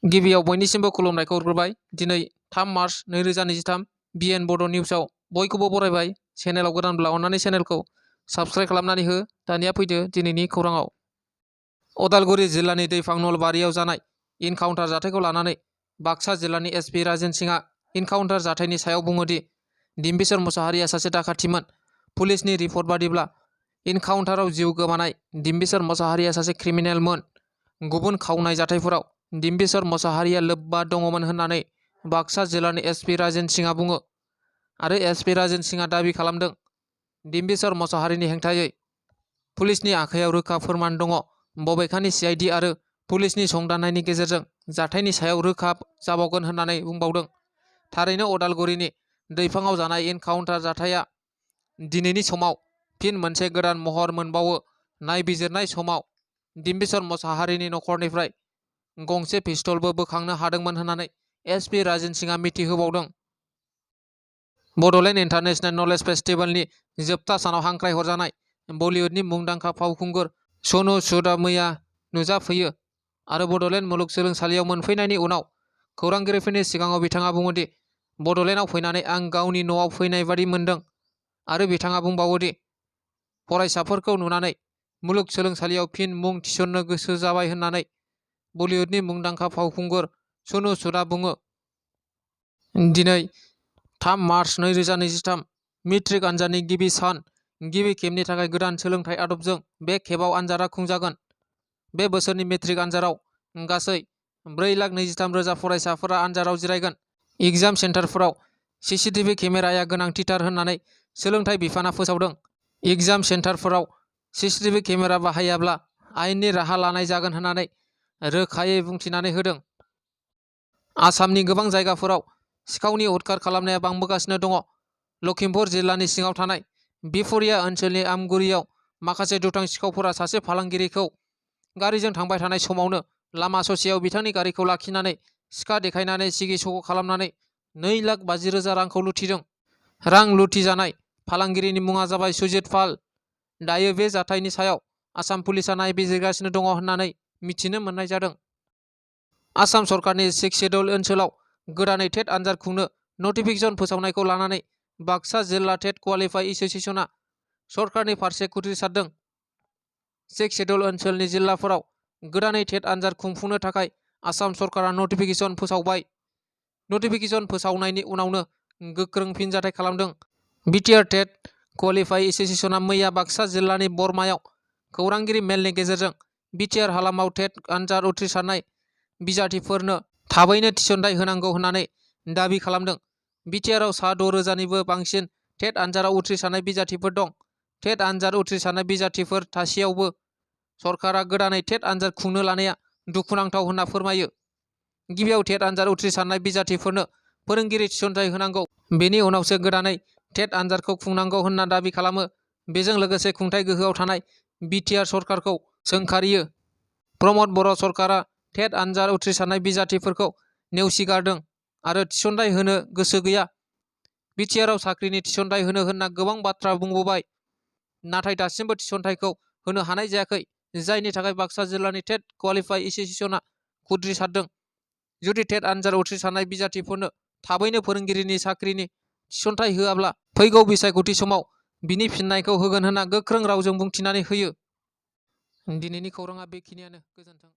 गिबियाव बयनिसिमबो खुलुमनायखौ हरग्रोबाय। दिनै 3 मार्च 2023 बिएन बड' निउसाव बयखौबो बरायबाय। चेनेलाव गोदानब्ला अन्नानै चेनेलखौ साबस्क्राइब खालामनानै हो। दानिया फैदो दिनैनि खौराङाव। अदालगुरि जिल्लानि दैफां नलबारियाव जानाय इनकाउन्टार जाथायखौ लानानै बाक्सा जिल्लानि एसपि राजेन सिंहआ इनकाउन्टार जाथायनि सायाव बुङोदि डिम्बिसर मुसाहारिया सासे डाकातिमोन। पुलिसनि रिपर्ट बादिब्ला इनकाउन्टाराव जिउ गोमानाय डिम्बिसर मुसाहारिया सासे क्रिमिनेलमोन। गुबुन खावनाय जाथायफोराव डिम्बिसर मुसाहारिया लोब्बा दङमोन होननानै बाक्सा जिल्लानि एसपि राजेन सिंहआ बुङो आरो एसपि राजेन सिंहआ दाबि खालामदों डिम्बिसर मुसाहारिनि हेंथायै पुलिसनि आखायाव रोखा फोरमान दङ। बबेखानि सिआइडि आरो पुलिसनि संदाननायनि गेजेरजों जाथायनि सायाव रोखा जाबावगोन होननानै बुंबावदों। थारैनो अदालगुरिनि दैफाङाव जानाय इनकाउन्टार जाथाया दिनैनि समाव फिन मोनसे गोदान महर मोनबावो। नायबिजिरनाय समाव डिम्बिसर मुसाहारिनि नखरनिफ्राय गंसे पिस्तलबो बोखांनो हादोंमोन होननानै एसपि राजेन सिंहआ मिथिहोबावदों। बड'लेण्ड इन्टारनेशनेल नलेज फेस्टिभेलनि जोबथा सानाव हांख्रायहरजानाय बलिउडनि मुंदांखा फावखुंगुर सनु सुदआ मैया नुजाफैयो आरो बड'लेण्ड मुलुगसोलोंसालियाव मोनफैनायनि उनाव खौरांगिरिफोरनि सिगाङाव बिथाङा बुङोदि बड'लेण्डआव फैनानै आं गावनि न'आव फैनाय बादि मोनदों आरो बिथाङा बुंबावोदि फरायसाफोरखौ नुनानै मुलुगसोलोंसालियाव फिन मुं थिसननो गोसो जाबाय होननानै बलिउडनि मुंदांखा फावखुंगुर सनु सुदआ बुङो। दिनै 3 मार्च 2023 मेट्रिक आनजादनि गिबि सान। गिबि खेबनि थाखाय गोदान सोलोंथाइ आदबजों बे खेबाव आनजादा खुंजागोन। बे बोसोरनि मेट्रिक आनजादाव गासै 4,23,000 फरायसाफोरा आनजादाव जिरायगोन। एग्जाम सेन्टारफोराव सीसीटीवी केमेराया गोनांथिथार होननानै सोलोंथाइ बिफाना फोसावदों। एग्जाम सेन्टारफोराव सीसीटीवी केमेरा बाहायाब्ला आयेननि राहा लानाय जागोन होननानै रोखायै बुंथिनानै होदों। आसामनि गोबां जायगाफोराव सिखावनि उदखार खालामनाया बांबोगासिनो दङ। लखिमपुर जिल्लानि सिङाव थानाय बिफुरिया ओनसोलनि आमगुरियाव माखासे दुथां सिखावफोरा सासे फालांगिरिखौ गारिजों थांबाय थानाय समावनो लामा ससेयाव बिथांनि गारिखौ लाखिनानै सिखा देखायनानै सिगि-सग' खालामनानै 2,50,000 रांखौ लुथिदों। रां लुथिजानाय फालांगिरिनि मुङा जाबाय सुजित पाल। दायो बे जाथायनि सायाव आसाम पुलिसआ नायबिजिरगासिनो दङ होननानै मिथिनो मोननाय जादों। आसाम सरकारनि 6 शेड्युल ओनसोलाव गोदानै टेट आनजाद खुंनो नटिफिकेसन फोसावनायखौ लानानै बाक्सा जिल्ला टेट क्वालिफाइ एस'सिएशनआ सरकारनि फारसे खुद्रिसारदों। 6 शेड्युल ओनसोलनि जिल्लाफोराव गोदानै टेट आनजाद खुंफुंनो थाखाय आसाम सरकारा नटिफिकेसन फोसावबाय। नटिफिकेसन फोसावनायनि उनावनो गोख्रों फिनजाथाय खालामदों। बिटिआर टेट क्वालिफाइ एस'सिएशनआ मैया बाक्सा जिल्लानि बरमायाव खौरांगिरि मेलनि गेजेरजों बिटिआर हालामाव टेट आनजाद उथ्रिसारनाय बिजाथिफोरनो थाबैनो थिसनथाइ होनांगौ होननानै दाबि खालामदों। बिटिआरआव सा 6,000निबो बांसिन टेट आनजादाव उथ्रिसारनाय बिजाथिफोर दं। टेट आनजाद उथ्रिसारनाय बिजाथिफोर थासेयावबो सरकारा गोदानै टेट आनजाद खुंनो लानाया दुखुनांथाव होनना फोरमायो। गिबियाव टेट आनजाद उथ्रिसारनाय बिजाथिफोरनो फोरोंगिरि थिसनथाइ होनांगौ, बेनि उनावसो गोदानै टेट आनजादखौ खुंनांगौ होनना दाबि खालामो। बेजों लोगोसे खुंथाइ गोहोआव थानाय बिटिआर सरकारखौ सोंखारियो। प्रमद बर' सरकारा टेट आनजाद उथ्रिसारनाय बिजाथिफोरखौ नेवसिगारदों आरो थिसनथाइ होनो गोसो गैया। बिटिआरआव साख्रिनि थिसनथाइ होनो होनना गोबां बाथ्रा बुंबोबाय, नाथाय दासिमबो थिसनथाइखौ होनो हानाय जायाखै, जायनि थाखाय बाक्सा जिल्लानि टेट क्वालिफाइ एस'सिएशनआ खुद्रिसारदों। जुदि टेट आनजाद उथ्रिसारनाय बिजाथिफोरनो थाबैनो फोरोंगिरिनि साख्रिनि थिसनथाइ होआब्ला फैगौ बिसायख'थि समाव बिनि फिननायखौ होगोन होनना गोख्रों रावजों बुंथिनानै होयो। दिनैनि खौराङा बेखिनियानो। गोजोन्थों।